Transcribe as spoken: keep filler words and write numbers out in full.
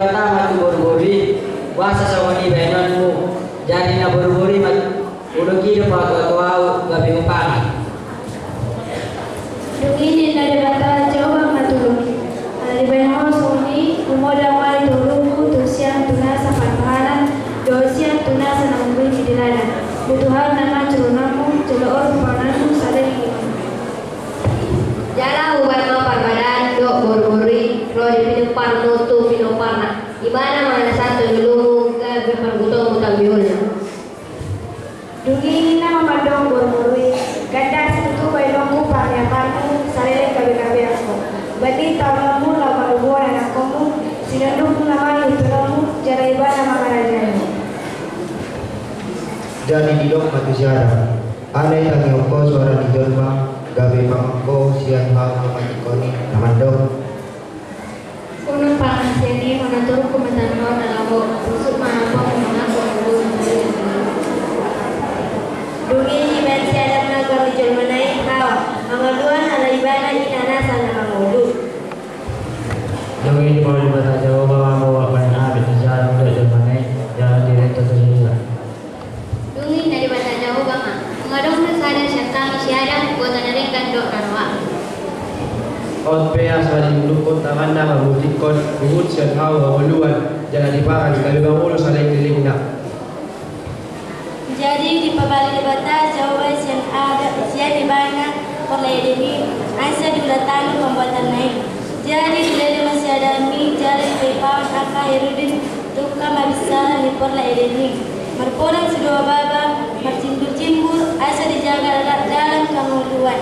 Pertama tu boruboru i, boasa songon i baenonmu? Jadi na boruboru i ma hudok i do paototo ahu gabe hupangan. Dung i ninna Debata, Jahowa ma tulung i. Ala dibaen ho songon i, humodang ma i tu ngolungku tu sian tu nasa pantangan dohot sian tu nasa na mangguhi di dalanan. Butuhon nama jolonanmu, jolo on pangananmu saleleng i. Jala hubaen ma parbadaan dohot boruboru i ro di pinomparmu tu pinomparna. Ibana ma na santo jolomu gabe parbutomu tu hami hulna. Dung i ninna ma mandok boruboru i, ganda situtu baenonku parniapanmu saleleng gabegabeanmu. Baen taononmu laho manubuhon anakkonmu, sinondukmu nama i tu ulaonmu, jala ibana ma mangarajai ho. Jadi didok ma tu si Adam, ala i tangihon ho suara ni jolma, gabe pangan ho sian hamu na matingko i, na mandok. Unun pangan sian i, unun turuk humatangihon ala ho, rusuk ma hamu mangan, unun. Dung i dibaen si Adam ma goar ni jolmana i Hawa, mangoluan ala ibana ina nasa na mangolu. Dung i dipauli Debata Jahowa ma boa baen abit ni si Adam dohot jolmana i, jala direnta tu si Hawa. Dung i ninna Debata Jahowa ma, unang adong do sada sian hami si Adam, boto na denggan dohot na roa. On pe asa diundukhon tanganna mamutikhon huhut sian hamu hangoluan, jala dipangan gabe mangolu saleleng ni lelengna. Jadi dipabahen Debata Jahowa sian Adam, sian ibana porlak Eden i, asa diula tano pambuatanna i. Jadi dilele ma si Adam i, jala dipaihut angka herudin tungka mabinsar ni porlak Eden i. Marpodang sidua baba, marjimbur-jimbur, asa dijaga dalan hangoluan.